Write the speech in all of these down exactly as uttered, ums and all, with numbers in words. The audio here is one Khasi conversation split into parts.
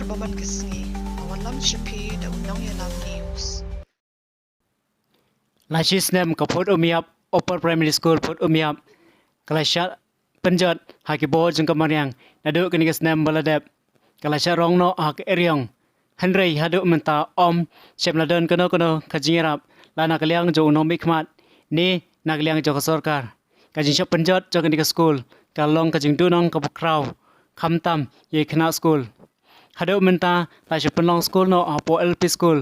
Kaba man ka sngi, ka wanlam sha phi da u Nongïalam News. La shi snem ka Phut Umïap Upper Primary School Phut Umïap ka la shah pynjot ha ki bor jong ka mariang. Naduh kane ka snem ba la dep ka la shah rong noh ha ka eriong. Hynrei haduh mynta ym shym la don kano kano ka jingïarap la na ka liang jong u nongmihkhmat ne na ka liang jong ka sorkar. Ka jingshah pynjot jong kane ka skul ka long ka jingduhnong kaba khraw khamtam ïa ki khynnah skul. Haduh mynta la shu pynlong skul noh hapoh L P skul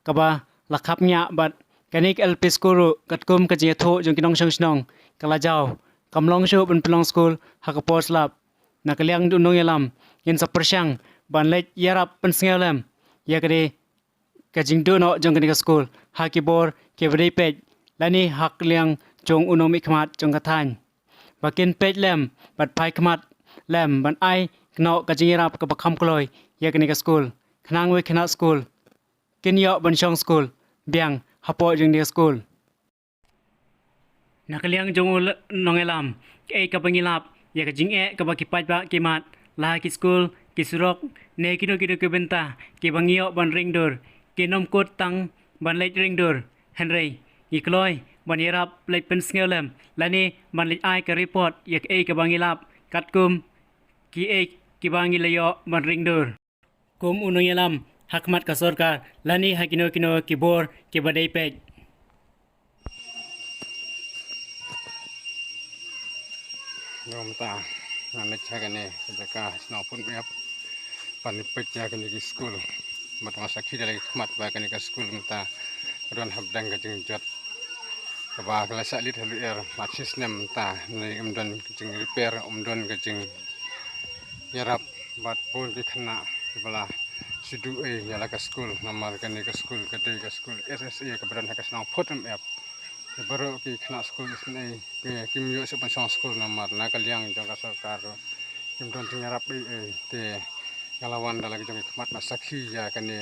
kaba la khapngiah bad kane ka L P skul ruh katkum ka jingïathuh jong ki nongshong shnong ka la jaw. Kam long shuh ban pynlong skul ha ka por slap. Na ka liang u nongïalam ngin sa pyrshang ban leit ïarap pynsngewlem ïa kane ka jingduh noh jong kane ka skul ha ki bor kiba dei peit lane ha ka liang jong u nongmihkhmat jong ka thaiñ ba kin peit lem bad phai khmat lem ban ai noh ka jingïarap kaba kham kloi ïa kane ka skul khnang wei khynnah skul kin ïoh ban shong skul biang hapoh jong kane ka skul. Na ka liang jong u nongïalam, kaei kaba ngi lap ïa ka jingeh kaba ki paidbah ki mad la ha ki skul, ki surok ne kino kino ki bynta kiba ngi ïoh ban ring dur. Kim kut tang ban leit ring dur, hynrei ngi kloi ban ïarap leit pynsngewlem lane ban leit ai ka report ïa kaei kaba ngi lap katkum kiei kiba ngi la ïoh ban ring dur. Kum u nongïalam ha khmat ka sorkar lane ha kino kino ki bor kiba dei peit. Mynta ngan leit sha kane ka jaka shnong Phut Umïap ban peit ïa kane ki skul. Bad nga sakhi da la ki khmat ba kane ka skul mynta ka don hapdeng ka jingjot kaba ka la shah leit halor la shi snem mynta ne ym don ka jingrepair, ym don ka jing ïarap bad bun ki khynnah kiba la shu duh ei ïa la ka skul namar kane ka skul ka dei ka skul S S A kaba don ha ka shnong Phut Umïap. Te baroh ki khynnah skul S S A ki, kim ïoh shuh ban shong skul namar na ka liang jong ka sorkar ruh kim don jingïarap ei ei. Te nga la wan da la ki jong ki khmat ban sakhi ïa kane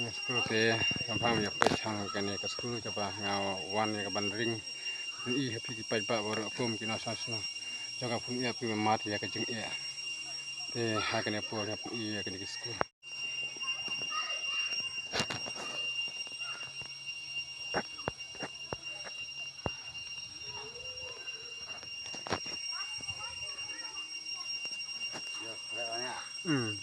ka skul te ngam pham ïa peit hangno kane ka skul kaba nga wan ïa kaban ring. Phin i ha phi ki paidbah baroh kum ki nongshong shnong jong ka Phut Umïap kiba mad ïa ka jingeh. Te ha kane por nga phin i ïa kane ka skul. Hmm.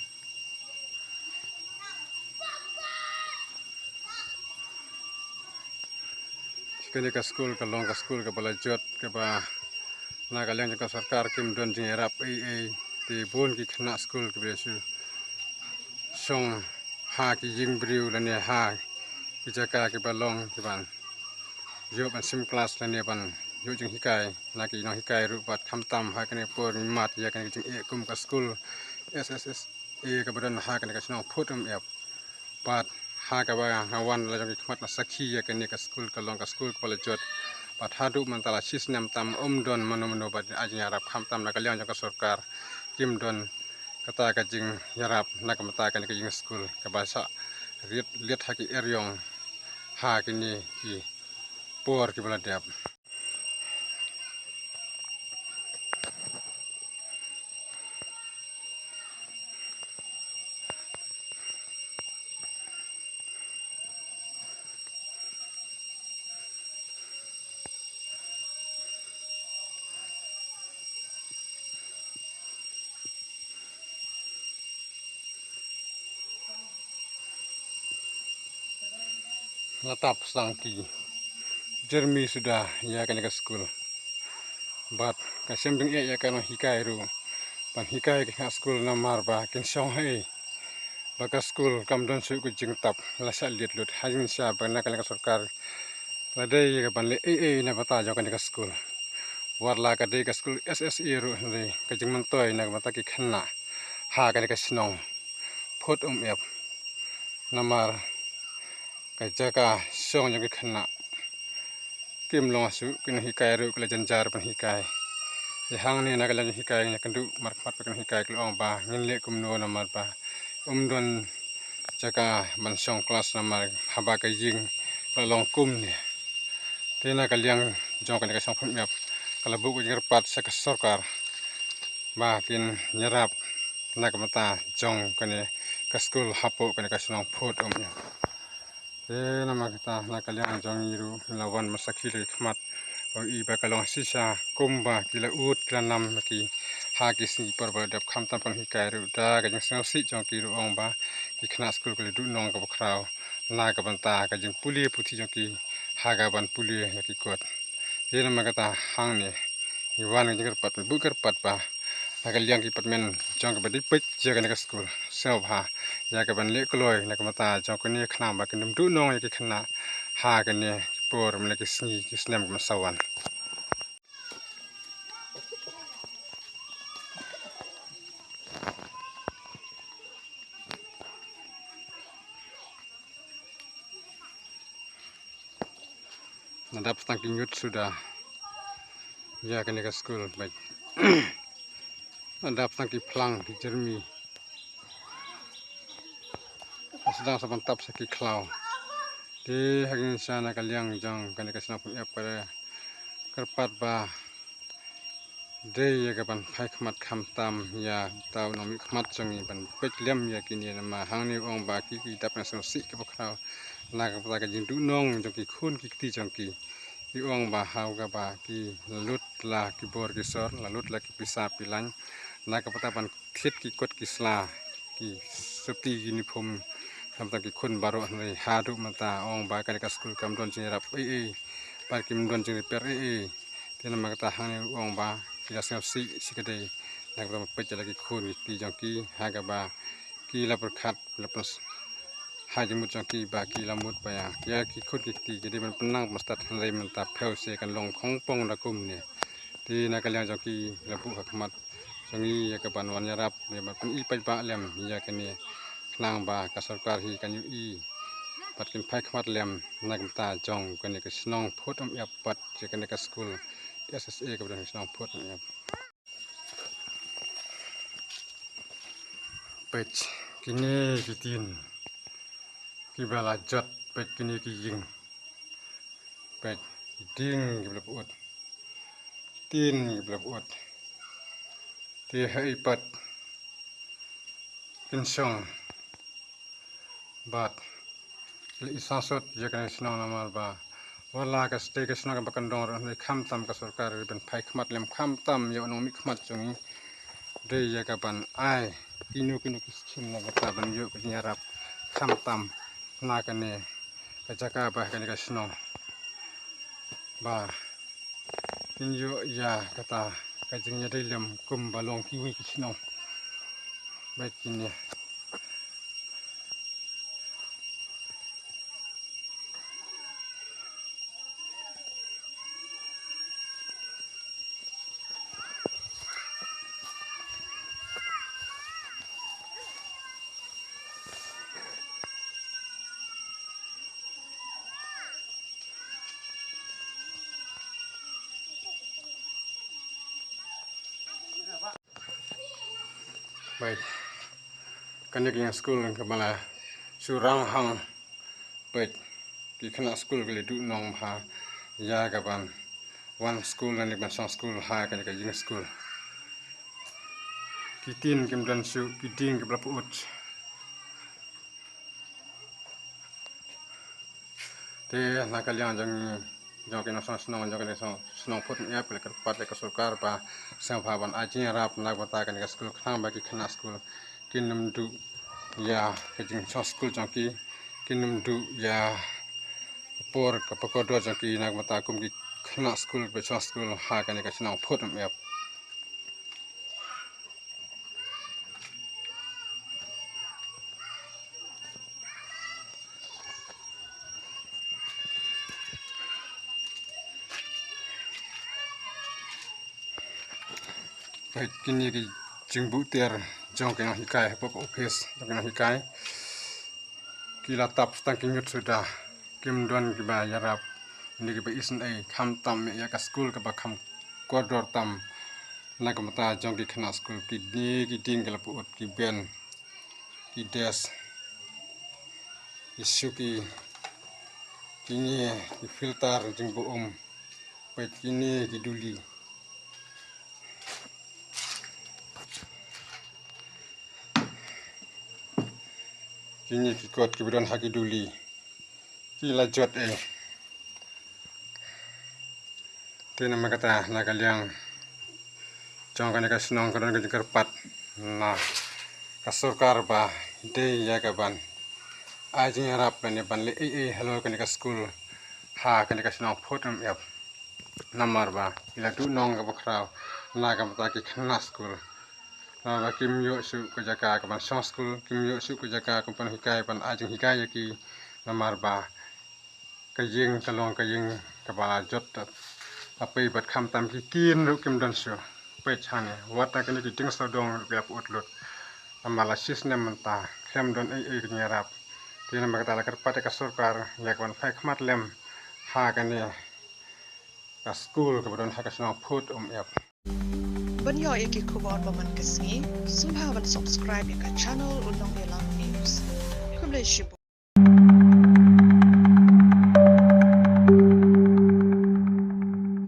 Kane ka skul ka long ka skul kaba la jot kaba na ka liang jong ka sorkar kim don jingïarap ei ei. Te bun ki khynnah skul kiba la shu shong ha ki ïing briew lane ha ki jaka kiba long kiban ïoh ban sim klas lane ban ïoh jinghikai na ki nonghikai ruh bad khamtam ha kane por ngi mad ïa kane ka jingeh kum ka skul S S S A kaba don ha kane ka shnong Phut Umïap. Bad ha kaba nga wan la jong ki khmat na sakhi ïa kane ka skul ka long ka skul kaba la jot. Bad haduh mynta la shi snem tam ym don mano mano bad ai jingïarap khamtam na ka liang jong ka sorkar kim don kata ka jingïarap na ka bynta kane ka jingskul kaba shah riat liat ha ki eriong ha kine ki por kiba la dep. La tap sdang ki jermi suda ïa kane ka skul. Bad ka shem jingeh ïa ka nonghikai ruh ban hikai ki ha skul namar ba kin shong haei. Ba ka skul kam don shuh ka jingtap la shah liat lut ha jingshisha ba na ka liang ka sorkar la dei ka ban leh ei ei na bynta jong kane ka skul. Wat la ka dei ka skul S S A ruh hynrei ka jingmyntoi na ka bynta ki khynnah ha kane ka shnong Phut Umïap. Namar ka jaka shong jong ki khynnah kim long shuh, ki nonghikai ruh ki la jynjar ban hikai. Te hangne na ka liang jong hikai nga kynduh markhmat bad ki nonghikai ki la ong ba ngin leh kumno namar ba ym don jaka ban shong klas namar haba ka ïing ka la long kumne. Te na ka liang jong kane ka shnong Phut Umïap ka la buh ka jingkyrpad sha ka sorkar ba kin ïarap na ka bynta jong kane ka skul hapoh kane ka shnong Phot Umïap. Te namar kata na ka liang jong ngi ruh la wan ban sakhi la ki khmat, u i ba ka long shisha kumba ki la ud ki la nam ki ha ki sngi por ba la dep, khamtam pynhikai ruh da ka jingsngewsih jong ki ruh ong ba ki khynnah skul ki la duh nong kaba khraw na ka bynta ka jingpule puthi jong ki ha kaban pule ïa ki kot. Te namar kata hangne ngi wan ka jingkyrpad, ngi buh kyrpad ba na ka liang ki department jong kaba dei peit ïa kane ka skul, sngewbha ïa kaban leh kloi na ka bynta jong kane khnang ba kin ym duh nong ïa ki khynnah ha kane ki por mynne ki sngi ki snem ki ban sa wan. Nadap tang ki ñiut suda ïa kane ka skul bad nadap tang ki phlang ki jermi. Sdang sa ban tap sa ki khlaw. Te ha kane sa na ka liang jong kane ka shnong Phot Umïap ka kyrpad ba dei ïa kaban phai khmat khamtam ïa uta u nongmihkhmat jong ngi ban peit lem ïa kine, namar hangne u ong ba ki ki dap ïa sngewsih kaba khraw na ka bynta ka jingduh nong jong ki khun ki kti jong ki. Ki ong ba ha kaba ki la lut la ki bor ki sor, la lut la ki pisa pilaiñ na ka bynta ban thied ki kot ki sla, ki sopti uniform khamtam ki khun baroh, hynrei haduh mynta ong ba kane ka skul kam don jingïarap ei ei, bad kim don jingrepair ei ei. Te namar kata hangne u ong ba ki la sngewsih shikatdei na ka bynta ban peit ïa la ki khun ki kti jong ki ha kaba ki la pyrkhat la pyn- ha jingmut jong ki ba ki la mut ba ïa ki khun ki kti ki dei ban pynnang ban stad, hynrei mynta phew seh kan long khongpong da kumne. Te na ka liang jong ki la buh ha khmat jong ngi ïa kaban wan ïarap, ïa ban pyni paidbah lem ïa kane khnang ba ka sorkar hi kan ïohi bad kin phai khmat lem na ka bynta jong kane ka shnong Phot Umïap bad ïa kane ka skul S S A kaba don ha shnong Phot Umïap. Peit kine ki tin kiba la jot, peit kine ki ïing, peit ki dieng kiba la pyut, ki tin kiba la pyut. Te ha i pat kin shong bad la i sasot ïa kane ka shnong namar ba wat la ka sdei ka shnong kaba kyndong ruh, hynrei khamtam ka sorkar ban phai khmat lem, khamtam ïa u nongmihkhmat jong ngi. Dei ïa kaban ai kino kino ki skim na ka bynta ban ïoh ka jingïarap khamtam na kane ka jaka ba kane ka shnong ba kin ïoh ïa kata ka jingïadei lem kumba long kiwei ki shnong. Bad kine Bad kane ka ïing skul kaba la shu rang hang, bad ki khynnah skul ki la duh nong bha ïa kaban wan skul lane ban shong skul ha kane ka ïing skul. Ki tin kim don shuh, ki dieng kiba la pyut. Te na ka liang jong ngi, jong ki nongshong shnong, jong ki nongshong shnong Phot Umïap, la kyrpad ïa ka sorkar ba sngewbha ban ai jingïarap na ka bynta kane ka skul khnang ba ki khynnah skul kin ym duh ïa ka jingshong skul jong ki, kin ym duh ïa ka por kaba kordor jong ki na ka bynta kum ki khynnah skul ba shong skul ha kane ka shnong Phot Umïap. Peit kine ki jingbuh tiar jong ki nonghikai hapoh ka ophis jong ki nonghikai. Ki la tap tang ki ñiut suda, kim don kiba ïarap ne kiba isynei, khamtam ïa ka skul kaba kham kordor tam. Na ka bynta jong ki khynnah skul, kine ki dieng ki la pyut, ki bench, ki desk, ki shuki, kine ki filter jingbuh um, peit kine ki duli. Kine ki kot kiba don ha ki duli ki la jot eh. Te namar kata na ka liang jong kane ka shnong ka don ka jingkyrpad na ka sorkar ba dei ïa ka ban ai jingïarap lane ban leh ei ei halor kane ka skul ha kane ka shnong Phot Umyiap. Namar ba ki la duhnong kaba khraw na ka bynta ki khynnah skul. Namar ba kim ïoh shuh ka jaka ka ban shong skul, kim ïoh shuh ka jaka ka ban hikai, ban ai jinghikai ïa ki. Namar ba ka ïing ka long ka ïing kaba la jot ha pei bad khamtam ki kin ruh kim don shuh. Peit shane, wat na kine ki dieng sawdong ruh ki la pyut lut. Namar la shisnem mynta khlem don ei ei ka jingïarap. Te namar kata la kyrpad ïa ka sorkar ïa ka ban phai khmat lem ha kane ka skul kaba don ha ka shnong Phot Umyiap. Ban ïoh ïa ki khubor ba man ka sngi, sngewbha ban subscribe ïa ka channel U Nongïalam News. Khublei shibun.